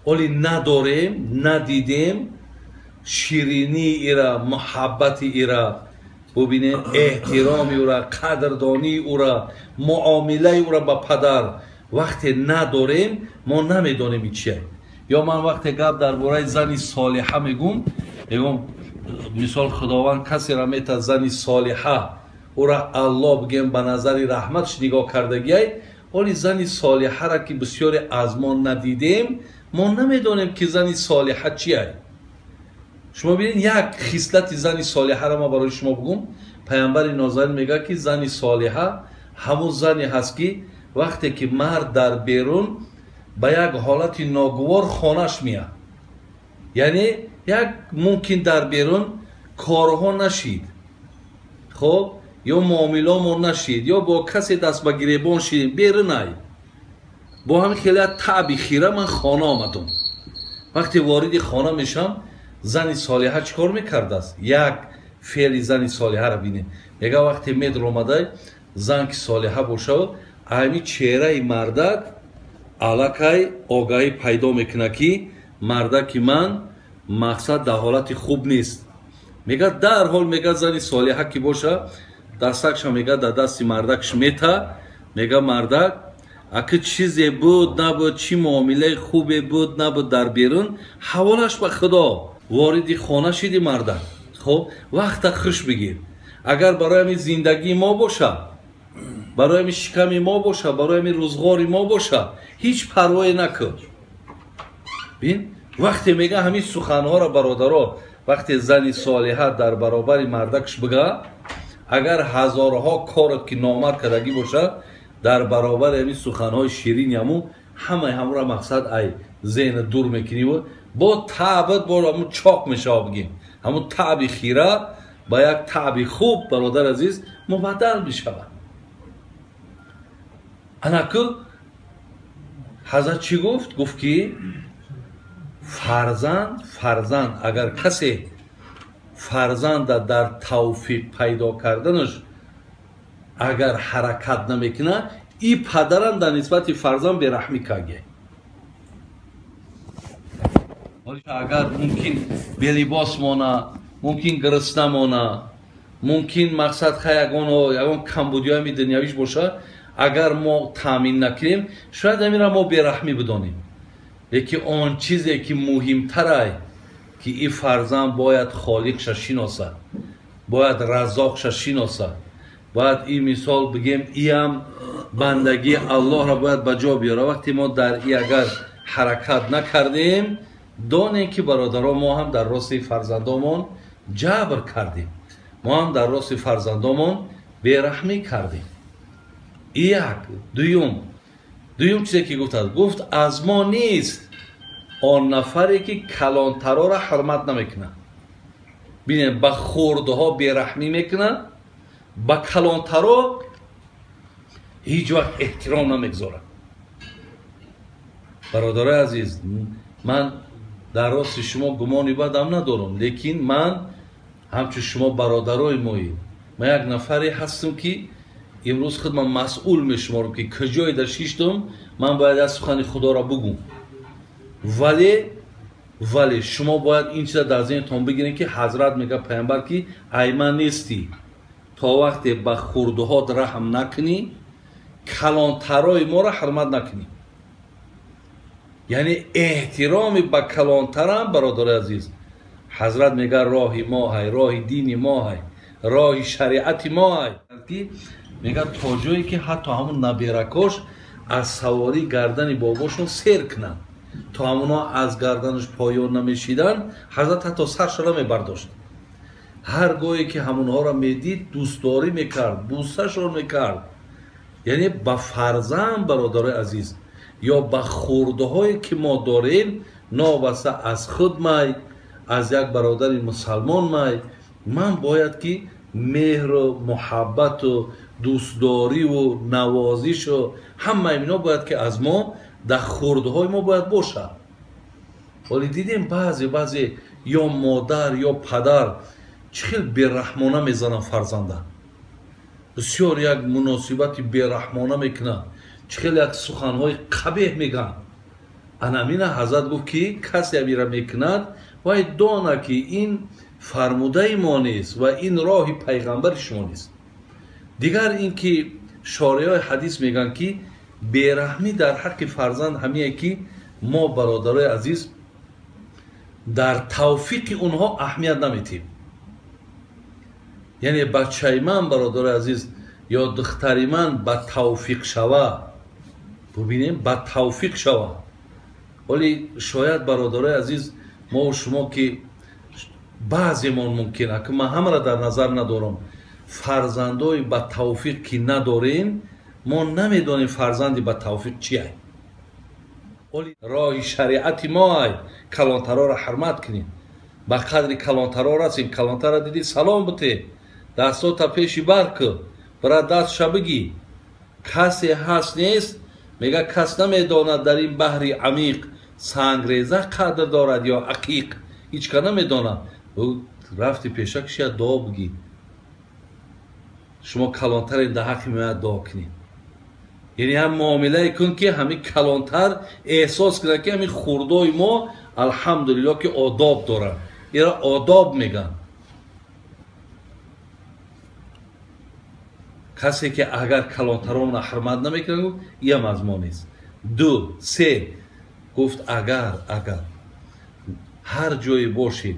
Оли надорем, надидем ширинии ира, муҳаббати ира, бубинем эҳтироми ӯра, қадрдонии ӯра, муомилаи ӯра ба падар. Вақте надорем, мо намедонем и чия. Ё ман вақте гап дар бораи зани солиҳа мегӯм, мегӯм мисол Худованд касеро метад зани солиҳа, ӯра Аллоҳ бигем ба назари раҳматш нигоҳ кардагиай. Оли зани солиҳаро ки бисёре аз мо надидем, мо намедонем ки зани солиҳа чиай. Шумо бинед, як хислати зани солиҳаро ман барои шумо бигӯм. Паямбари нозанин мегӯяд ки зани солиҳа ҳамун зане ҳаст ки вақте ки мард дар берун ба як ҳолати ногувор хонаш меяд, яъне як мумкин дар берун корҳо нашид, хоб, ё муомиламо нашид, ё бо касе даст ба гиребон шидем, берунай бо ҳамин хеле таъби хира ман хона омадум. Вақте вориди хона мешам, зани солиҳа чӣ кор мекардааст? Як феъли зани солиҳаро бинед. Мега вақте медр омадай, зан ки солиҳа бошад, ами чеҳраи мардак аллакай огаҳӣ пайдо мекунад ки мардаки ман мақсад дар ҳолати хуб нест. Мега дарҳол, мега зани солиҳа ки боша, дастакша мега дар дасти мардакш мета, мега мардак аки чизе буд набуд, чӣ муомилаи хубе буд набуд дар берун, ҳаволаш ба Худо. Вориди хона шиди мардак, хоб, вақта хуш бигир. Агар барои ҳамин зиндагии мо боша, барои ҳамин шиками мо боша, барои ҳамин рӯзғори мо боша, ҳеҷ парвое накун. Бин, вақте мега ҳамин суханҳоро бародаро, вақте зани солиҳа дар баробари мардакш бига, агар ҳазорҳо корот ки номард кардагӣ боша, дар баробари ҳамин суханҳои ширини ҳамун ҳамаи ҳамура мақсад ай зеҳна дур мекунӣ, бо таъбат бо ҳамун чоқ мешава, бигем ҳамун таъби хира ба як таъби хуб, бародар азиз, мубаддал мешавад. Анаку ҳазрат чӣ гуфт? Гуфт ки фарзанд агар касе фарзанда дар тавфиқ пайдо карданаш агар ҳаракат намекунад, и падарам дар нисбати фарзанд бераҳмӣ карда. Агар мумкин белибос мона, мумкин гирисна мона, мумкин мақсад хай ягон камбудиҳои дунявиш боша, агар мо таъмин накунем, шояд ҳаминро мо бераҳмӣ бидонем. Лекин он чизе ки муҳимтарай, ки и фарзанд бояд холиқша шиносад, бояд раззоқша шиносад, бояд и мисол бигем иам бандагии Аллоҳро бояд ба ҷо биёрад. Вақте мо дар и агар ҳаракат накардем, донем ки бародаро мо ҳам дар рости фарзандомон ҷабр кардем, мо ҳам дар рости фарзандомон бераҳмӣ кардем. Як дуюм чизе ки гуфтад, гуфт аз мо нест он нафаре ки калонтарора ҳурмат намекунад. Бинед, ба хурдҳо бераҳмӣ мекунад, ба калонтаро ҳеҷ вақт эҳтиром намегузорад. Бародарои азиз, ман дар рости шумо гумони бадам надорам, лекин ман ҳамчун шумо бародарои моед. Ман як нафаре ҳастам ки имрӯз худ ман масъул мешуморам ки куҷое дар шиштам, ман бояд аз сухани Худоро бугӯм. Вале шумо бояд ин чиза дар зеҳнтон бигиред ки ҳазрат мега паямбар ки ай ман нестӣ то вақте ба хурдҳот раҳм накунӣ, калонтарои моро ҳурмат накунӣ. Яъне эҳтироми ба калонтарам, бародари азиз, ҳазрат мега роҳи мо ҳай, роҳи дини мо ҳай, роҳи шариати мо ҳай. Мега то ҷое ки ҳатто ҳамун наберакош аз савории гардани бобошон сер кунанд, то ҳамуно аз гарданаш поён намешиданд, ҳазрат ҳатто саршо намебардошт. Ҳар гоҳе ки ҳамунҳоро медид, дӯстдорӣ мекард, бӯсашон мекард. Яъне ба фарзанд, бародарои азиз, ё ба хурдҳое ки мо дорем, новобаста аз худ май, аз як бародари мусалмон май, ман бояд ки меҳру муҳаббату дӯстдориву навозишу ҳамаи ино бояд ки аз мо дар хурдҳои мо бояд бошад. Вале дидем баъзе ё модар ё падар чӣ хел бераҳмона мезананд фарзанда, бисёр як муносибати бераҳмона мекунанд, чӣ хел як суханҳои қабеҳ мегӯянд. Анамина ҳазрат гуфт ки касе амира мекунад вай дона ки ин фармудаи мо нест ва ин роҳи пайғамбари шумо нест. Дигар ин ки шореҳои ҳадис мегӯянд ки бераҳмӣ дар ҳаққи фарзанд ҳамие ки мо бародарои азиз дар тавфиқи онҳо аҳамият наметиҳем. Яъне бачаи ман бародарои азиз ё духтари ман ба тавфиқ шава, бубинем ба тавфиқ шава. Вале шояд бародарои азиз мо шумо ки баъземон мумкин, аки ман ҳамаро дар назар надорам, фарзандои ба тавфиқ ки надорем, мо намедонем фарзанди ба тавфиқ чи ай. Роҳи шариати мо ай калонтароро ҳурмат кунем, ба қадри калонтаро расем. Калонтара дидӣ салом бите, дастота пеши бар кӯ, бира дастша бигӣ. Касе ҳаст нест, мега кас намедонад дар ин баҳри амиқ сангреза қадр дорад ё ақиқ, ҳеҷ ка намедонад. Рафти пешакшия дуо бигӣ. Шумо калонтарен, дар ҳаққи меояд дуо кунед. Яъне ҳам муомилае кун ки ҳамин калонтар эҳсос кунад ки ҳамин хурдои мо алҳамдулилло ки одоб дорад. Ира одоб мегӯянд. Касе ки агар калонтаронро ҳурмат намекунад, гуфт иам аз мо нест. Ду, се гуфт агар ҳар ҷое бошед,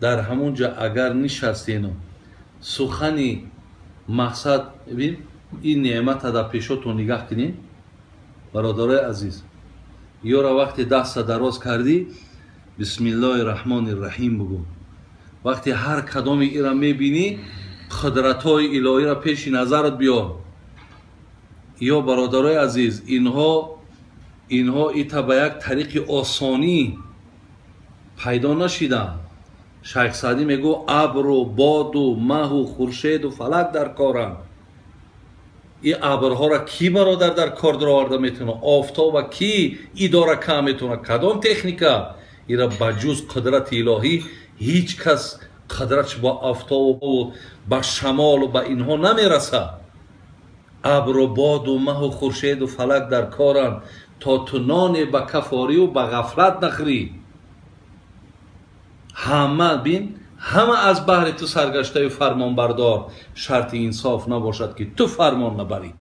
дар ҳамон ҷо агар нишастену сухани мақсад, бибин ин неъмата дар пешотон нигаҳ кунед бародарои азиз. Ёра вақте даста дароз кардӣ бисмиллоҳи раҳмони раҳим бугӯ. Вақте ҳар кадоми ира мебинӣ қудратҳои илоҳиро пеши назарат биёр. Ё бародарои азиз, инҳо ита ба як тариқи осонӣ пайдо нашиданд. Шайх Саъдӣ мегӯ абру боду маҳу хуршеду фалак дар коранд. Ин абрҳоро ки бародар дар кор дароварда метавонад? Офтоба ки идора кам метавонад? Кадом техника? Ира ба ҷуз қудрати илоҳӣ ҳеҷ кас қудратш ба офтобу ба шамолу ба инҳо намерасад. Абру боду маҳу хуршеду фалак дар коранд, то ту ноне ба кафорию ба ғафлат нахӯрӣ. Ҳама бин, ҳама аз баҳри ту саргаштаю фармонбардор, шарти инсоф набошад ки ту фармон набарӣ.